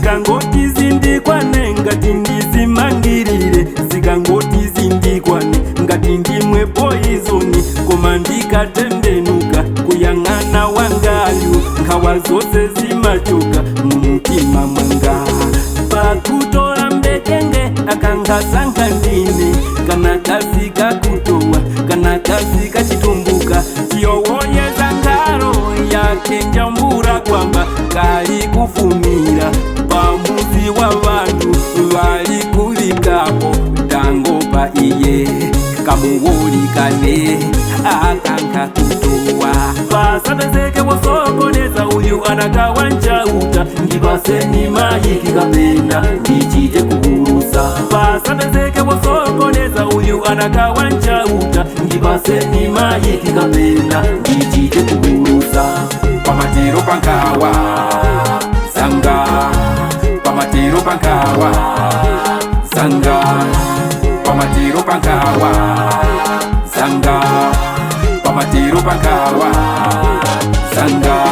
Zikangoti zindikwane ngati ndizimangirire, zikangoti zindikwane ngati ndimwe poizoni. Koma ndikatembenuka kuyang'ana wangayu, nkhawa zonse zimachoka mumutima mwanga. Pakutola mbekenge akangasankha ndine, kana kasi kakutowa kana kasi kachitumbuka. Tiyowoyeza ngalo yake njambura kwamba kali kufumira pamuzi wa vantu vali kuvikapo tango pa iye kamuwolikane akanka kutowa. Pasapezeke wosokoneza uyu anakawa nchauta, ndipaseni mayiki kapena ndichite kuhulusa. Pasapezeke wosokoneza uyu anakawa nchauta, ndipaseni mayiki kapena ndichite kuhulusa. Pamatiro pankawa zanga, pamatiro pankawa zanga, pamatiro pankawa zanga, pamatiro pankawa zanga.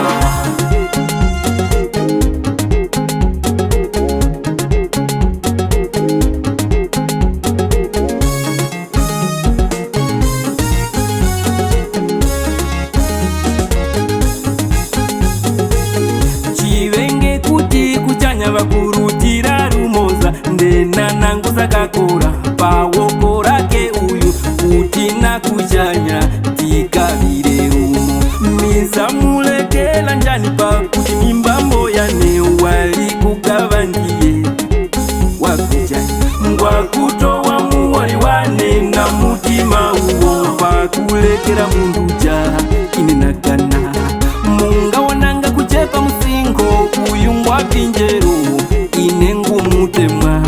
Chivenge kuti kuchanya vakurutira rumoza, ndena nangu sakakora pawoko rake uyu kuti nakuchanya tikavire rumo. Misamulekela njani pakuti mimbambo yane wali kukava ndiye wakuchanya ngwakutowa muwali wane na mutima uwo pakulekera munduja ine nagana. Mungaonanga kuchepa musingo uyu ngwapinjeru ine ngumutemwa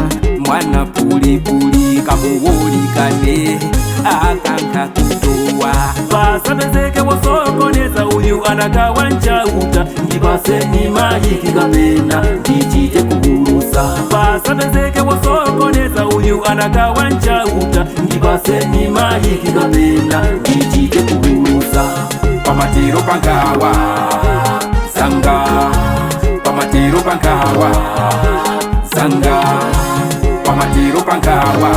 mwana pulipuli kamuwolikane akanka kutowa. Pasapezeke wosokoneza uyu anakawa nchauta, ndipaseni mayiki kapena ndichite kuhulusa. Pasapezeke wosokoneza uyu anakawa nchauta, ndipaseni mayiki kapena ndichite kuhulusa. Pamatiro pankawa zanga, pamatiro pankawa zanga, pamatiro pankawa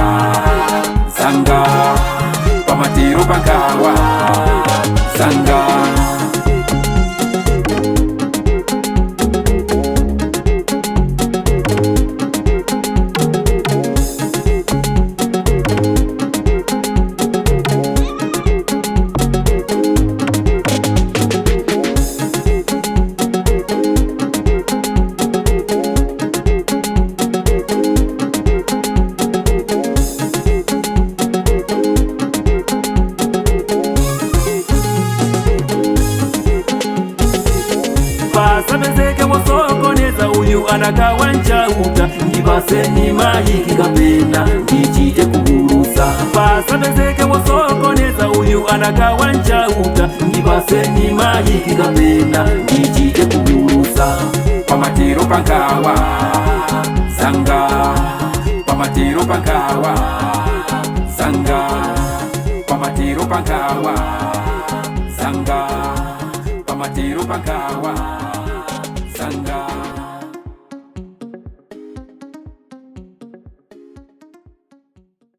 zanga, pamatiro pankawa zanga. Pasapezeke wosokoneza uyu anakawa nchauta, ndipaseni mayiki kapena ndichite kuhulusa. Pasapezeke wosokoneza uyu anakawa nchauta, ndipaseni mayiki kapena ndichite kuhulusa. Pamatiro pankawa zanga, pamatiro pankawa zanga, pamatiro pankawa zanga, pamatiro pankawa zanga.